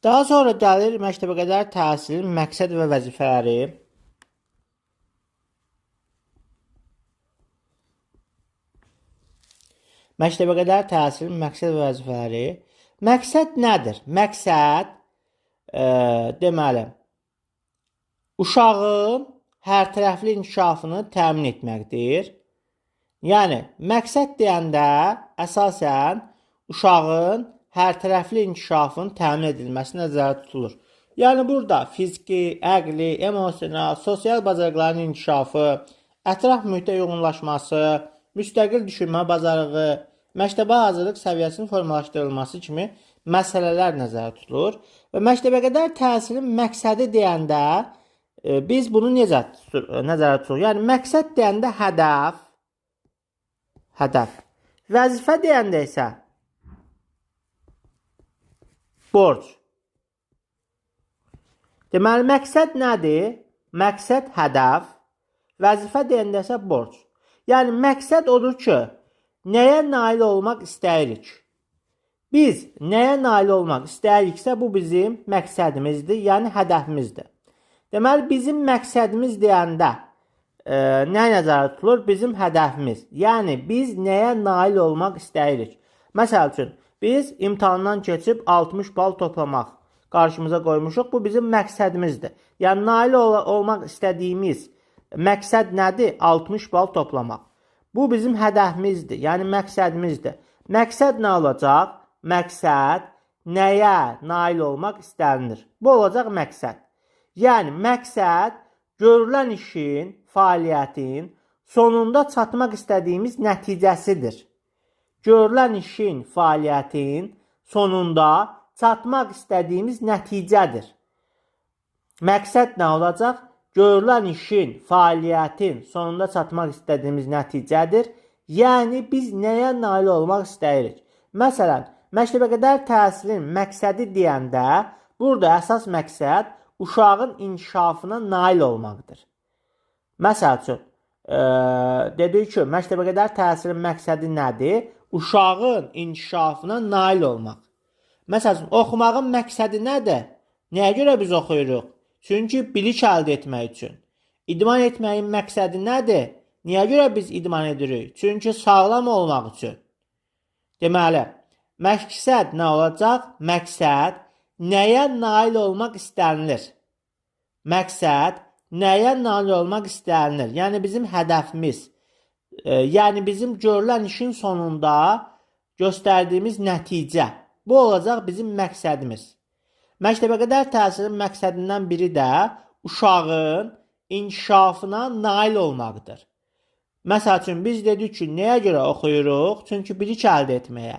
Daha sonra gəlir məktəbəqədər təhsilin məqsəd və vəzifələri. Məktəbəqədər təhsilin məqsəd və vəzifələri. Məqsəd nədir? Məqsəd deməli, uşağın hərtərəfli inkişafını təmin etməkdir. Yəni, məqsəd deyəndə əsasən uşağın hərtərəfli inkişafının təmin edilməsi nəzərdə tutulur. Yəni, burada fiziki, əqli, emosional, sosial bacarıqların inkişafı, ətraf mühitə uyğunlaşması, müstəqil düşünmə bacarığı, məktəbə hazırlıq səviyyəsinin formalaşdırılması kimi məsələlər nəzərdə tutulur. Və məktəbəqədər təhsilin məqsədi deyəndə biz bunu necə nəzərdə tuturuq? Yəni, məqsəd deyəndə hədəf, vəzifə deyəndə isə borc. Deməli, məqsəd nədir? Məqsəd hədəf, vəzifə deyəndə isə borc. Yəni, məqsəd odur ki, nəyə nail olmaq istəyirik? Biz nəyə nail olmaq istəyiriksə, bu bizim məqsədimizdir, yəni hədəfimizdir. Deməli, bizim məqsədimiz deyəndə nə nəzərdə tutulur? Bizim hədəfimiz. Yəni, biz nəyə nail olmaq istəyirik? Məsəl üçün, biz imtahandan keçib 60 bal toplamaq qarşımıza qoymuşuq. Bu bizim məqsədimizdir. Yəni, nail olmaq istədiyimiz məqsəd nədir? 60 bal toplamaq. Bu bizim hədəfimizdir, yəni məqsədimizdir. Məqsəd nə olacaq? Məqsəd nəyə nail olmaq istənilir? Bu olacaq məqsəd. Yəni, məqsəd görülən işin, fəaliyyətin sonunda çatmaq istədiyimiz nəticəsidir. Görülən işin, fəaliyyətin sonunda çatmaq istədiyimiz nəticədir. Məqsəd nə olacaq? Görülən işin, fəaliyyətin sonunda çatmaq istədiyimiz nəticədir. Yəni, biz nəyə nail olmaq istəyirik? Məsələn, məktəbəqədər təhsilin məqsədi deyəndə, burada əsas məqsəd uşağın inkişafına nail olmaqdır. Məsəl üçün, dedik ki, məktəbəqədər təhsilin məqsədi nədir? Uşağın inkişafına nail olmaq. Məsəl üçün, oxumağın məqsədi nədir? Nəyə görə biz oxuyuruq? Çünki bilik əldə etmək üçün. İdman etməyin məqsədi nədir? Niyə görə biz idman edirik? Çünki sağlam olmaq üçün. Deməli, məqsəd nə olacaq? Məqsəd nəyə nail olmaq istənilir? Məqsəd nəyə nail olmaq istənilir? Yəni, bizim hədəfimiz, yəni bizim görülən işin sonunda göstərdiyimiz nəticə. Bu olacaq bizim məqsədimiz. Məktəbəqədər təhsilin məqsədindən biri də uşağın inkişafına nail olmaqdır. Məsəl üçün, biz dedik ki, nəyə görə oxuyuruq? Çünki bilik əldə etməyə.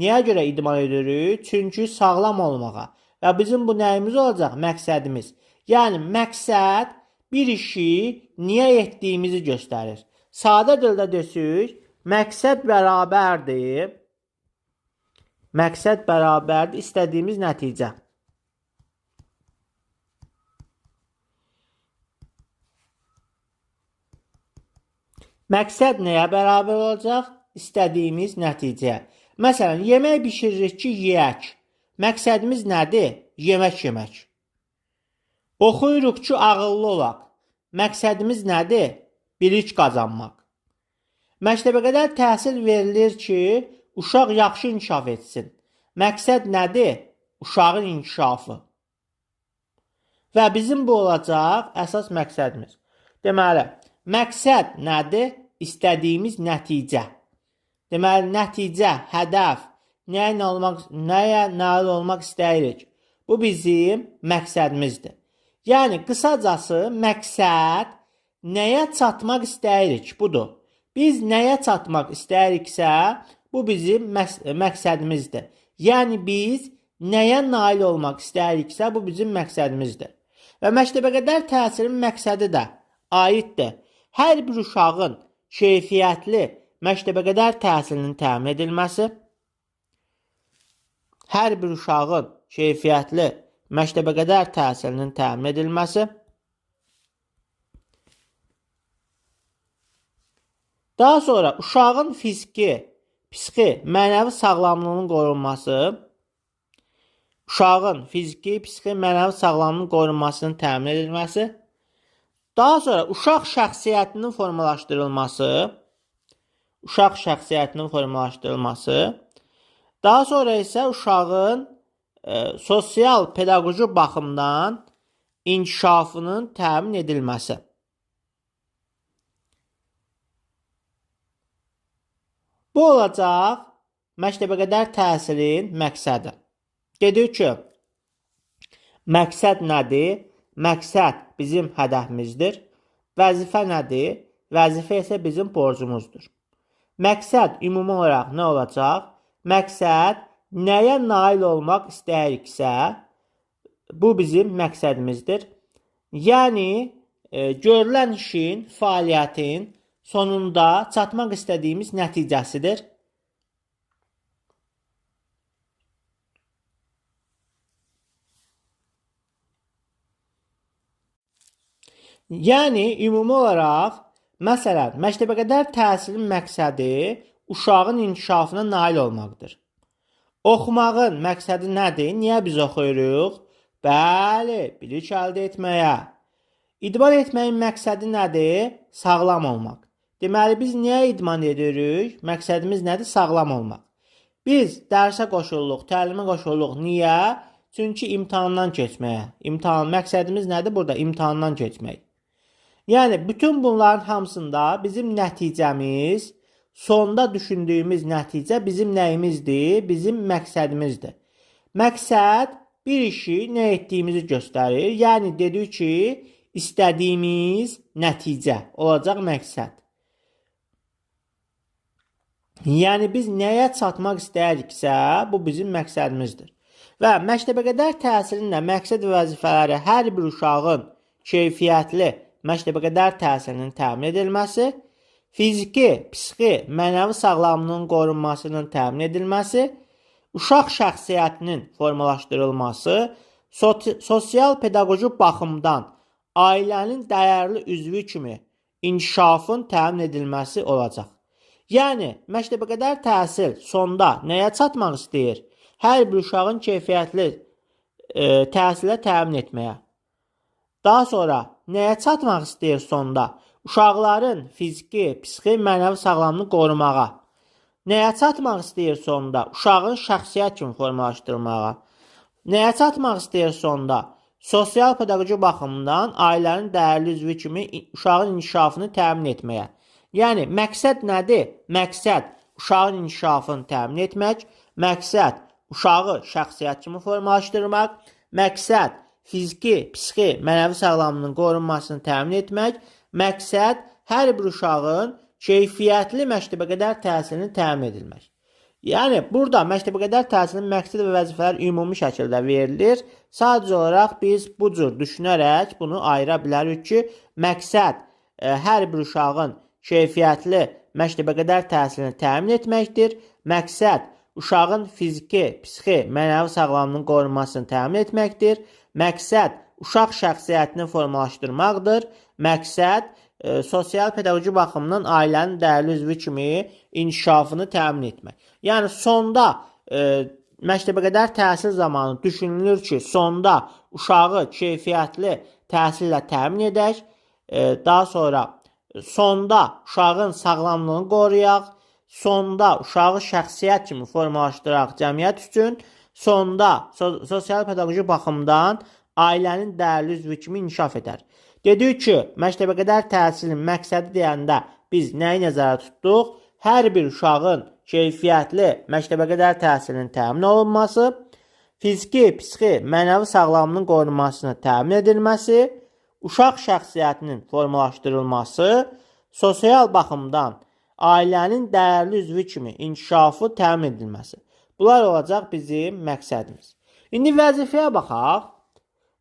Nəyə görə idman edirik? Çünki sağlam olmağa. Və bizim bu nəyimiz olacaq? Məqsədimiz. Yəni, məqsəd bir işi niyə etdiyimizi göstərir. Sadə dildə desək, məqsəd bərabərdir. Məqsəd bərabərdir istədiyimiz nəticə. Məqsəd nəyə bərabər olacaq? İstədiyimiz nəticəyə. Məsələn, yemək bişiririk ki, yeyək. Məqsədimiz nədir? Yemək yemək. Oxuyuruq ki, ağıllı olaq. Məqsədimiz nədir? Bilik qazanmaq. Məktəbəqədər təhsil verilir ki, uşaq yaxşı inkişaf etsin. Məqsəd nədir? Uşağın inkişafı. Və bizim bu olacaq əsas məqsədimiz. Deməli, məqsəd nədir? İstədiyimiz nəticə. Deməli, nəticə, hədəf, nəyə nail olmaq istəyirik? Bu bizim məqsədimizdir. Yəni, qısacası, məqsəd nəyə çatmaq istəyirik? Budur. Biz nəyə çatmaq istəyiriksə, bu bizim məqsədimizdir. Yəni, biz nəyə nail olmaq istəyiriksə, bu bizim məqsədimizdir. Və məktəbəqədər təhsilin məqsədi də aiddir. Hər bir uşağın keyfiyyətli məktəbəqədər təhsilinin təmin edilməsi, hər bir uşağın keyfiyyətli məktəbəqədər təhsilinin təmin edilməsi, daha sonra uşağın fiziki, psixi, mənəvi sağlamlığının qorunması, uşağın fiziki, psixi, mənəvi sağlamlığının qorunmasının təmin edilməsi, daha sonra uşaq şəxsiyyətinin formalaşdırılması, daha sonra isə uşağın sosial pedaqoji baxımdan inkişafının təmin edilməsi. Bu olacaq məktəbəqədər təhsilin məqsədi. Dedik ki, məqsəd nədir? Məqsəd bizim hədəfimizdir. Vəzifə nədir? Vəzifə isə bizim borcumuzdur. Məqsəd ümumi olaraq nə olacaq? Məqsəd nəyə nail olmaq istəyiriksə, bu bizim məqsədimizdir. Yəni, görülən işin, fəaliyyətin sonunda çatmaq istədiyimiz nəticəsidir. Yəni, ümumi olaraq, məsələn, məktəbəqədər təhsilin məqsədi uşağın inkişafına nail olmaqdır. Oxumağın məqsədi nədir? Niyə biz oxuyuruq? Bəli, bilik əldə etməyə. İdman etməyin məqsədi nədir? Sağlam olmaq. Deməli, biz niyə idman edirik? Məqsədimiz nədir? Sağlam olmaq. Biz dərsə qoşuluq, təlimə qoşuluq. Niyə? Çünki imtahandan keçməyə. Məqsədimiz nədir burada? İmtahandan keçmək. Yəni, bütün bunların hamısında bizim nəticəmiz, sonda düşündüyümüz nəticə bizim nəyimizdir? Bizim məqsədimizdir. Məqsəd bir işi nə etdiyimizi göstərir. Yəni, dedik ki, istədiyimiz nəticə olacaq məqsəd. Yəni, biz nəyə çatmaq istəyiriksə, bu bizim məqsədimizdir. Və məktəbəqədər təhsilin də məqsəd və vəzifələri hər bir uşağın keyfiyyətli məktəbəqədər təhsilinin təmin edilməsi, fiziki, psixi, mənəvi sağlamlığının qorunmasının təmin edilməsi, uşaq şəxsiyyətinin formalaşdırılması, sosial pedaqoji baxımdan ailənin dəyərli üzvü kimi inkişafın təmin edilməsi olacaq. Yəni, məktəbəqədər təhsil sonda nəyə çatmaq istəyir? Hər bir uşağın keyfiyyətli təhsilə təmin etməyə. Daha sonra nəyə çatmaq istəyir sonda? Uşaqların fiziki, psixi, mənəvi sağlamlığını qorumağa. Nəyə çatmaq istəyir sonda? Uşağın şəxsiyyət kimi formalaşdırmağa. Nəyə çatmaq istəyir sonda? Sosial pedaqoji baxımdan ailənin dəyərli üzvü kimi uşağın inkişafını təmin etməyə. Yəni, məqsəd nədir? Məqsəd uşağın inkişafını təmin etmək, məqsəd uşağı şəxsiyyət kimi formalaşdırmaq, məqsəd fiziki, psixi, mənəvi sağlamlığının qorunmasını təmin etmək, məqsəd hər bir uşağın keyfiyyətli məktəbəqədər təhsilini təmin edilmək. Yəni, burada məktəbəqədər təhsilin məqsəd və vəzifələr ümumi şəkildə verilir. Sadəcə olaraq biz bu cür düşünərək bunu ayıra bilərik ki, məqsəd hər bir uşağın keyfiyyətli məktəbəqədər təhsilini təmin etməkdir. Məqsəd uşağın fiziki, psixi, mənəvi sağlamlığının qorunmasını təmin etməkdir. Məqsəd uşaq şəxsiyyətini formalaşdırmaqdır. Məqsəd sosial pedaqoji baxımdan ailənin dəyərli üzvü kimi inkişafını təmin etmək. Yəni, sonda məktəbəqədər təhsil zamanı düşünülür ki, sonda uşağı keyfiyyətli təhsillə təmin edək, daha sonra sonda uşağın sağlamlığını qoruyaq, sonda uşağı şəxsiyyət kimi formalaşdıraq cəmiyyət üçün, sonda sosial pedaqoji baxımdan ailənin dəyərli üzvü kimi inkişaf edər. Dedik ki, məktəbəqədər təhsilin məqsədi deyəndə biz nəyi nəzərə tutduq? Hər bir uşağın keyfiyyətli məktəbəqədər təhsilinin təmin olunması, fiziki, psixi, mənəvi sağlamlığının qorunmasının təmin edilməsi, uşaq şəxsiyyətinin formalaşdırılması, sosial baxımdan ailənin dəyərli üzvü kimi inkişafı təmin edilməsi. Bunlar olacaq bizim məqsədimiz. İndi vəzifəyə baxaq.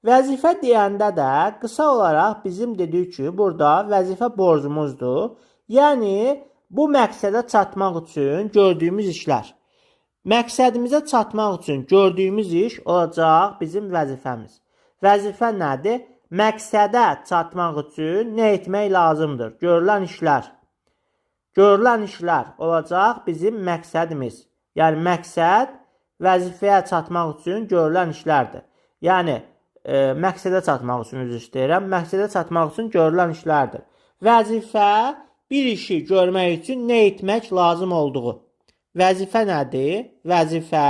Vəzifə deyəndə də qısa olaraq bizim dedik ki, burada vəzifə borcumuzdur. Yəni, bu məqsədə çatmaq üçün gördüyümüz işlər. Məqsədimizə çatmaq üçün gördüyümüz iş olacaq bizim vəzifəmiz. Vəzifə nədir? Məqsədə çatmaq üçün nə etmək lazımdır? Görülən işlər. Görülən işlər olacaq bizim məqsədimiz. Yəni, məqsəd Vəzifəyə çatmaq üçün görülən işlərdir. Yəni, məqsədə çatmaq üçün, üzr istəyirəm, məqsədə çatmaq üçün görülən işlərdir. Vəzifə bir işi görmək üçün nə etmək lazım olduğu. Vəzifə nədir? Vəzifə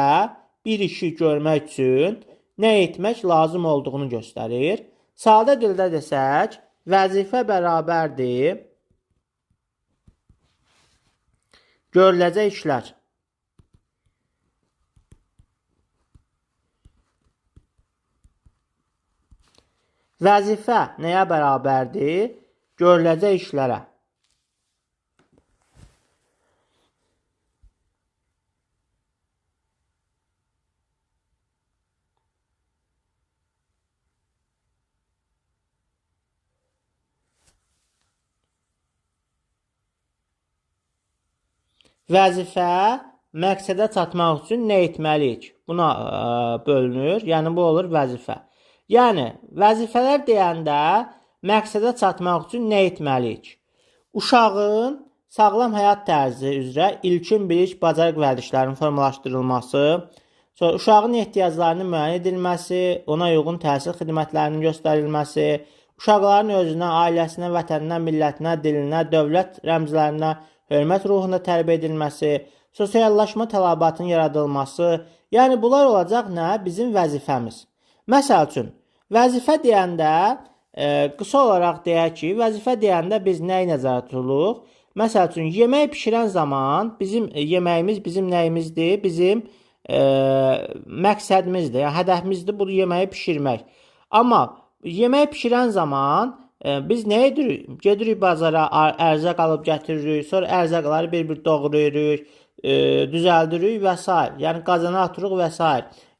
bir işi görmək üçün nə etmək lazım olduğunu göstərir. Sadə dildə desək, vəzifə bərabərdir görüləcək işlər. Vəzifə nəyə bərabərdir? Görüləcək işlərə. Vəzifə məqsədə çatmaq üçün nə etməliyik? Buna bölünür. Yəni bu olur vəzifə. Yəni vəzifələr deyəndə məqsədə çatmaq üçün nə etməliyik? Uşağın sağlam həyat tərzi üzrə ilkin bilik, bacarıq vərdişlərinin formalaşdırılması, sonra uşağın ehtiyaclarının müəyyən edilməsi, ona uyğun təhsil xidmətlərinin göstərilməsi, uşaqların özünə, ailəsinə, vətəninə, millətinə, dilinə, dövlət rəmzlərinə hörmət ruhunda tərbiyə edilməsi, sosiallaşma tələbatının yaradılması, yəni bunlar olacaq nə? Bizim vəzifəmiz. Məsəl üçün, vəzifə deyəndə, qısa olaraq deyək ki, vəzifə deyəndə biz nəyi nəzərə tuturuq? Məsəl üçün, yemək bişirən zaman bizim yeməyimiz bizim nəyimizdir? Bizim məqsədimizdir, yəni hədəfimizdir bu yeməyi bişirmək. Amma yemək bişirən zaman biz nə edirik? Gedirik bazara, ərzaq alıb gətiririk, sonra ərzaqları bir-bir doğrayırıq, düzəldirik və s. Yəni qazana atırıq və s.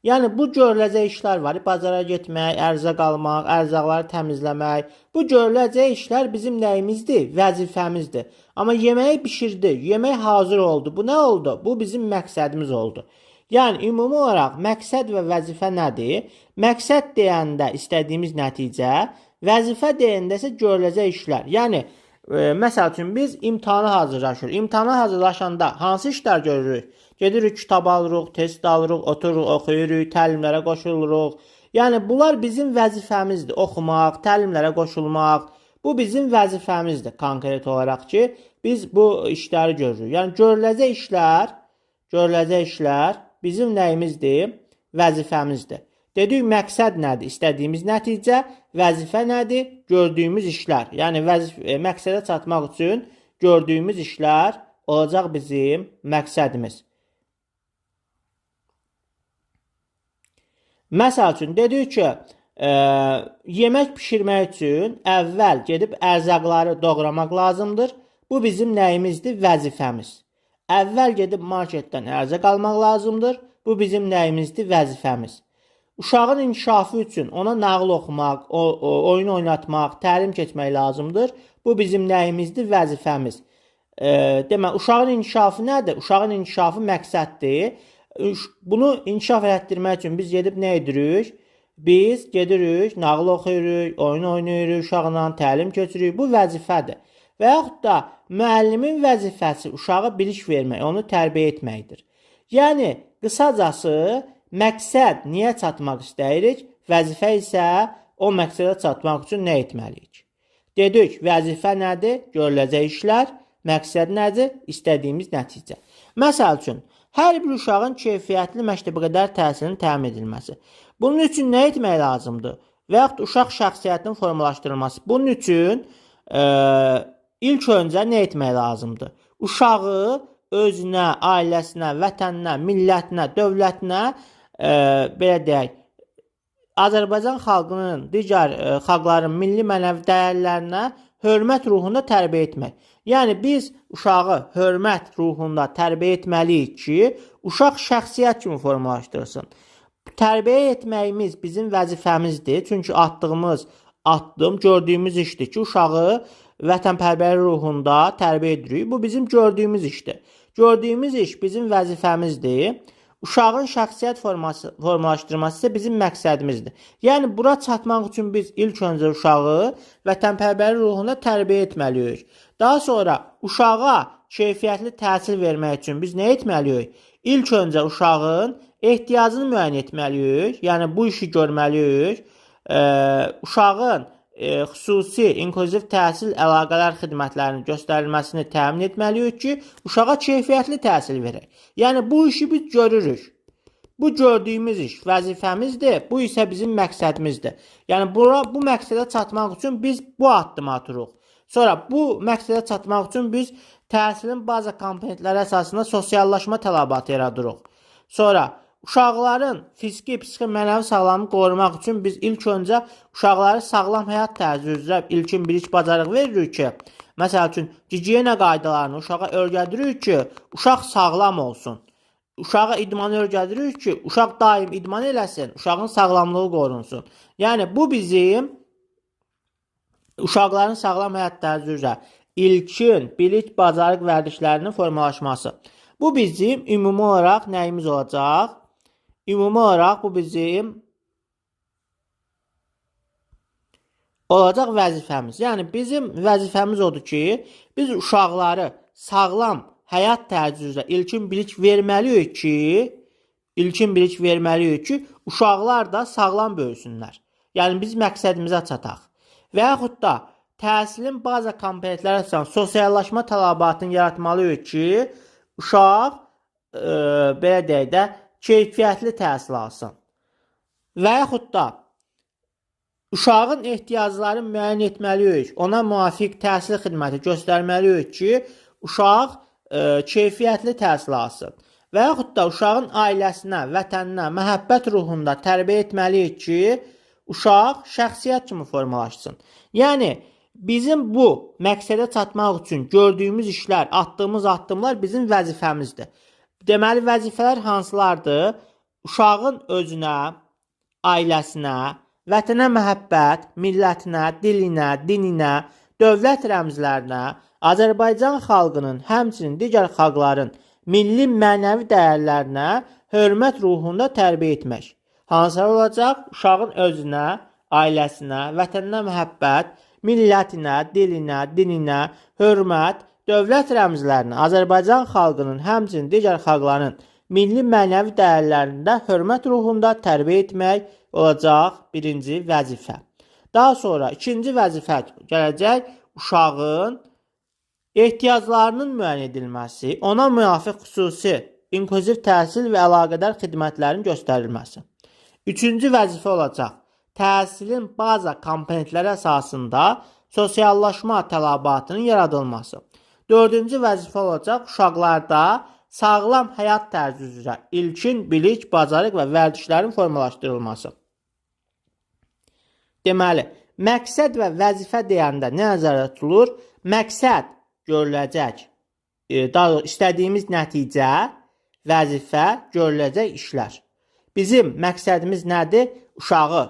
Yəni bu görüləcək işlər var. Bazara getmək, ərzaq almaq, ərzaqları təmizləmək. Bu görüləcək işlər bizim nəyimizdir? Vəzifəmizdir. Amma yeməyi bişirdik, yemək hazır oldu. Bu nə oldu? Bu bizim məqsədimiz oldu. Yəni ümumi olaraq məqsəd və vəzifə nədir? Məqsəd deyəndə istədiyimiz nəticə, vəzifə deyəndə isə görüləcək işlər. Yəni məsəl üçün biz imtahana hazırlaşırıq. İmtahana hazırlaşanda hansı işlər görürük? Gedirik, kitab alırıq, test alırıq, otururuq, oxuyuruq, təlimlərə qoşuluruq. Yəni bunlar bizim vəzifəmizdir. Oxumaq, təlimlərə qoşulmaq. Bu bizim vəzifəmizdir konkret olaraq ki, biz bu işləri görürük. Yəni görüləcək işlər bizim nəyimizdir? Vəzifəmizdir. Dedik, məqsəd nədir? İstədiyimiz nəticə, vəzifə nədir? Gördüyümüz işlər. Yəni məqsədə çatmaq üçün gördüyümüz işlər olacaq bizim məqsədimiz. Məsəl üçün, dedik ki, yemək bişirmək üçün əvvəl gedib ərzaqları doğramaq lazımdır. Bu bizim nəyimizdir? Vəzifəmiz. Əvvəl gedib marketdən ərzaq almaq lazımdır. Bu bizim nəyimizdir? Vəzifəmiz. Uşağın inkişafı üçün ona nağıl oxumaq, oyun oynatmaq, təlim keçmək lazımdır. Bu bizim nəyimizdir? Vəzifəmiz. Demək, uşağın inkişafı nədir? Uşağın inkişafı məqsəddir. Bunu inkişaf elətdirmək üçün biz gedib nə edirik? Biz gedirik, nağıl oxuyuruq, oyun oynayırıq, uşaqla təlim keçiririk. Bu vəzifədir. Və yaxud da müəllimin vəzifəsi uşağa bilik vermək, onu tərbiyə etməkdir. Yəni, qısacası, məqsəd niyə çatmaq istəyirik? Vəzifə isə o məqsədə çatmaq üçün nə etməliyik? Dedik, vəzifə nədir? Görüləcək işlər. Məqsəd nədir? İstədiyimiz nəticə. Məsəl üçün, hər bir uşağın keyfiyyətli məktəbəqədər təhsilinin təmin edilməsi. Bunun üçün nə etmək lazımdır? Və yaxud uşaq şəxsiyyətinin formalaşdırılması. Bunun üçün ilk öncə nə etmək lazımdır? Uşağı özünə, ailəsinə, vətəninə, millətinə, dövlətinə, belə deyək, Azərbaycan xalqının, digər xalqların milli mənəvi dəyərlərinə hörmət ruhunda tərbiyə etmək. Yəni biz uşağı hörmət ruhunda tərbiyə etməliyik ki, uşaq şəxsiyyət kimi formalaşdırsın. Tərbiyə etməyimiz bizim vəzifəmizdir. Çünki attığımız addım, gördüyümüz işdir ki, uşağı vətənpərvərlik ruhunda tərbiyə edirik. Bu bizim gördüyümüz işdir. Gördüyümüz iş bizim vəzifəmizdir. Uşağın şəxsiyyət formalaşdırması isə bizim məqsədimizdir. Yəni bura çatmaq üçün biz ilk öncə uşağı vətənpərvərlik ruhunda tərbiyə etməliyik. Daha sonra uşağa keyfiyyətli təhsil vermək üçün biz nə etməliyik? İlk öncə uşağın ehtiyacını müəyyən etməliyik. Yəni bu işi görməliyik. Uşağın xüsusi inklüziv təhsil əlaqələr xidmətlərinin göstərilməsini təmin etməliyik ki, uşağa keyfiyyətli təhsil verək. Yəni bu işi biz görürük. Bu gördüyümüz iş vəzifəmizdir, bu isə bizim məqsədimizdir. Yəni bu məqsədə çatmaq üçün biz bu addımı atırıq. Sonra bu məqsədə çatmaq üçün biz təhsilin baza komponentləri əsasında sosiallaşma tələbatı yaradırıq. Sonra uşaqların fiziki, psixi, mənəvi sağlamlığını qorumaq üçün biz ilk öncə uşaqları sağlam həyat tərzi üzrə ilkin bilik bacarıq veririk ki, məsəl üçün gigiyena qaydalarını uşağa öyrədirik ki, uşaq sağlam olsun. Uşağa idmanı öyrədirik ki, uşaq daim idman eləsin, uşağın sağlamlığı qorunsun. Yəni bu bizim uşaqların sağlam həyat tərzi üzrə ilkin bilik, bacarıq vərdişlərinin formalaşması. Bu bizim ümumi olaraq nəyimiz olacaq? Ümumi olaraq bu bizim olacaq vəzifəmiz. Yəni bizim vəzifəmiz odur ki, biz uşaqları sağlam həyat tərzi üzrə ilkin bilik verməliyik ki, uşaqlar da sağlam böyüsünlər. Yəni biz məqsədimizə çataq. Və yaxud da təhsilin baza komponentləri əsasında sosiallaşma tələbatını yaratmalıyıq ki, uşaq belə deyək də keyfiyyətli təhsil alsın. Və yaxud da uşağın ehtiyaclarını müəyyən etməliyik, ona müvafiq təhsil xidməti göstərməliyik ki, uşaq keyfiyyətli təhsil alsın. Və yaxud da uşağın ailəsinə, vətəninə məhəbbət ruhunda tərbiyə etməliyik ki, uşaq şəxsiyyət kimi formalaşsın. Yəni bizim bu məqsədə çatmaq üçün gördüyümüz işlər, atdığımız addımlar bizim vəzifəmizdir. Deməli vəzifələr hansılardır? Uşağın özünə, ailəsinə, vətənə məhəbbət, millətinə, dilinə, dininə, dövlət rəmzlərinə, Azərbaycan xalqının, həmçinin digər xalqların milli mənəvi dəyərlərinə hörmət ruhunda tərbiyə etmək. Hansılar olacaq? Uşağın özünə, ailəsinə, vətəninə məhəbbət, millətinə, dilinə, dininə, hörmət, dövlət rəmzlərinə, Azərbaycan xalqının, həmçinin digər xalqların milli mənəvi dəyərlərində hörmət ruhunda tərbiyə etmək olacaq birinci vəzifə. Daha sonra ikinci vəzifə gələcək uşağın ehtiyaclarının müəyyən edilməsi, ona müvafiq xüsusi inklüziv təhsil və əlaqədar xidmətlərin göstərilməsi. Üçüncü vəzifə olacaq təhsilin baza komponentləri əsasında sosiallaşma tələbatının yaradılması. Dördüncü vəzifə olacaq uşaqlarda sağlam həyat tərzi üzrə ilkin bilik, bacarıq və vərdişlərin formalaşdırılması. Deməli, məqsəd və vəzifə deyəndə nə nəzərdə tutulur? Məqsəd görüləcək, daha doğrusu istədiyimiz nəticə, vəzifə görüləcək işlər. Bizim məqsədimiz nədir? Uşağı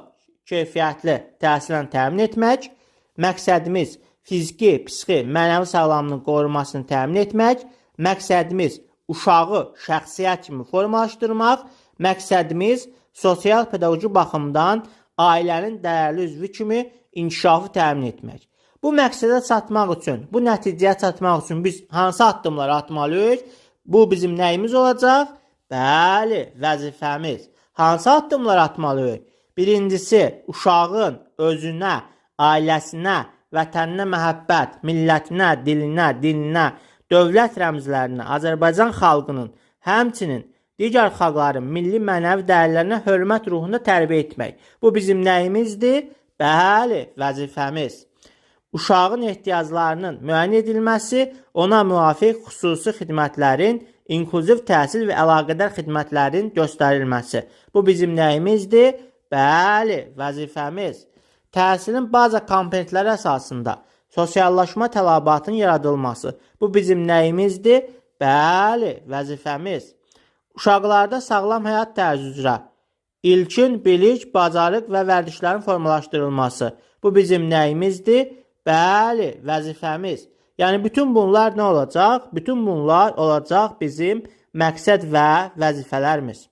keyfiyyətli təhsillə təmin etmək. Məqsədimiz fiziki, psixi, mənəvi sağlamlığın qorunmasını təmin etmək. Məqsədimiz uşağı şəxsiyyət kimi formalaşdırmaq. Məqsədimiz sosial pedaqoji baxımdan ailənin dəyərli üzvü kimi inkişafı təmin etmək. Bu məqsədə çatmaq üçün, bu nəticəyə çatmaq üçün biz hansı addımları atmalıyıq? Bu bizim nəyimiz olacaq? Bəli, vəzifəmiz. Hansı addımlar atmalıyıq? Birincisi, uşağın özünə, ailəsinə, vətəninə məhəbbət, millətinə, dilinə, dininə, dövlət rəmzlərinə, Azərbaycan xalqının, həmçinin digər xalqların milli mənəvi dəyərlərinə hörmət ruhunda tərbiyə etmək. Bu bizim nəyimizdir? Bəli, vəzifəmiz. Uşağın ehtiyaclarının müəyyən edilməsi, ona müvafiq xüsusi xidmətlərin, inklüziv təhsil və əlaqədar xidmətlərin göstərilməsi. Bu bizim nəyimizdir? Bəli, vəzifəmiz. Təhsilin baza komponentləri əsasında sosiallaşma tələbatının yaradılması. Bu bizim nəyimizdir? Bəli, vəzifəmiz. Uşaqlarda sağlam həyat tərzi üzrə ilkin bilik, bacarıq və vərdişlərin formalaşdırılması. Bu bizim nəyimizdir? Bəli, vəzifəmiz. Yəni bütün bunlar nə olacaq? Bütün bunlar olacaq bizim məqsəd və vəzifələrimiz.